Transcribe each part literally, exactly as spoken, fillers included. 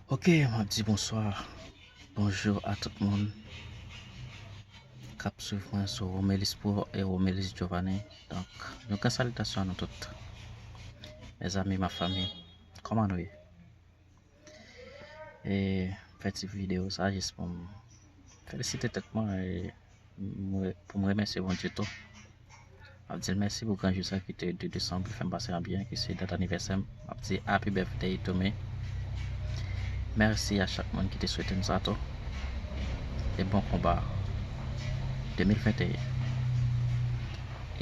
Ok, m ap di bonswa, bonjou a tout moun k ap swiv mwen sou Romelis Pro e Romelis Giovanni. Donk, yon gran salitasyon a nou tout. Mezanmi, ma fanmi, kòman nou ye? E m fè ti videyo sa jis pou m felisite tèt mwen e m re- pou m remèsye Bondye tou. M ap di l mèsi pou gran jou sa ki te de desanm, li fè m pase an byen, ki se dat anivèsè m. M ap di happy birthday to me. Mèsi a chak moun ki te swete m sa tou. E bon konba de mil venteyen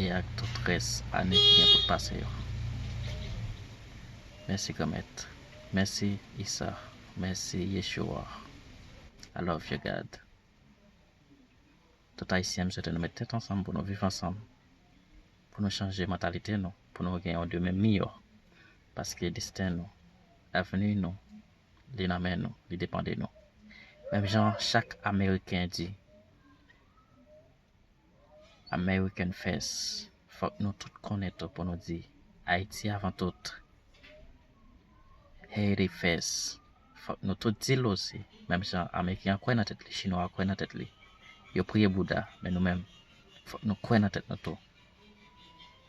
e ak tout rès ane ki gen pou pase yo. Mèsi Granmèt. Mèsi Isa. Mèsi Yeshua. I love you, God. Tout Ayisyen, m swete nou met tèt ansanm pou nou viv ansanm, pou nou chanje mantalite nou, pou nou gen yon demen miyò. Paske desten nou, avni nou, li nan men nou, li depann de nou. Menm jan chak Ameriken di, American first, fòk nou tout konnen tou pou nou di Ayiti avan tout. Haiti first, fòk nou tout di l osi. Menm jan Ameriken an kwè nan tèt li, Chinwa a kwè nan tèt li, yo priye Bouda, men nou menm, fòk nou kwè nan tèt nou tou.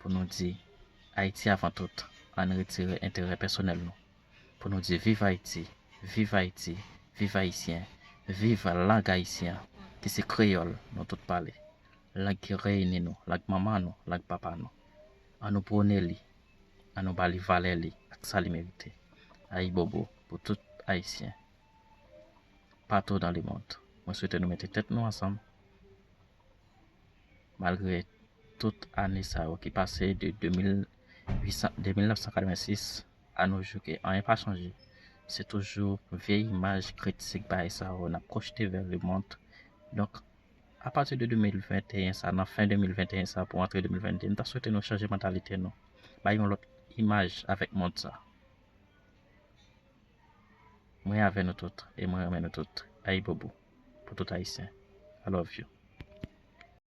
Pou nou di Ayiti avan tout, ann retire enterè pèsonèl nou. Pou nou di viv Ayiti, viv Ayiti, viv Ayisyen, viv lang ayisyen an, ki se kreyòl nou tout pale. Lang ki reyini nou, lang manman nou, lang papa nou. Ann nou pwone li, ann nou ba li valè li ak sa li merite. Ayibobo pou tout Ayisyen patou dans le monde. Mwen swete nou mete tèt nou ansanm. Malgre tout ane sa yo ki pase de de mil uit san, de mil nèf san katrevensis a nou jou ke anyen pa chanje. Se toujou vye imaj kritik bagay sa yo n ap pwojte vè le mond. Donk, apati de de mil venteyen sa, nan fen de mil venteyen sa pou antre de mil vennde, m ta swete nou chanje mantalite nou. Bay yon lòt imaj avèk mond sa. Mwen avè nou tout e mwen renmen nou tout. Ayibobo pou tout Ayisyen. I love you.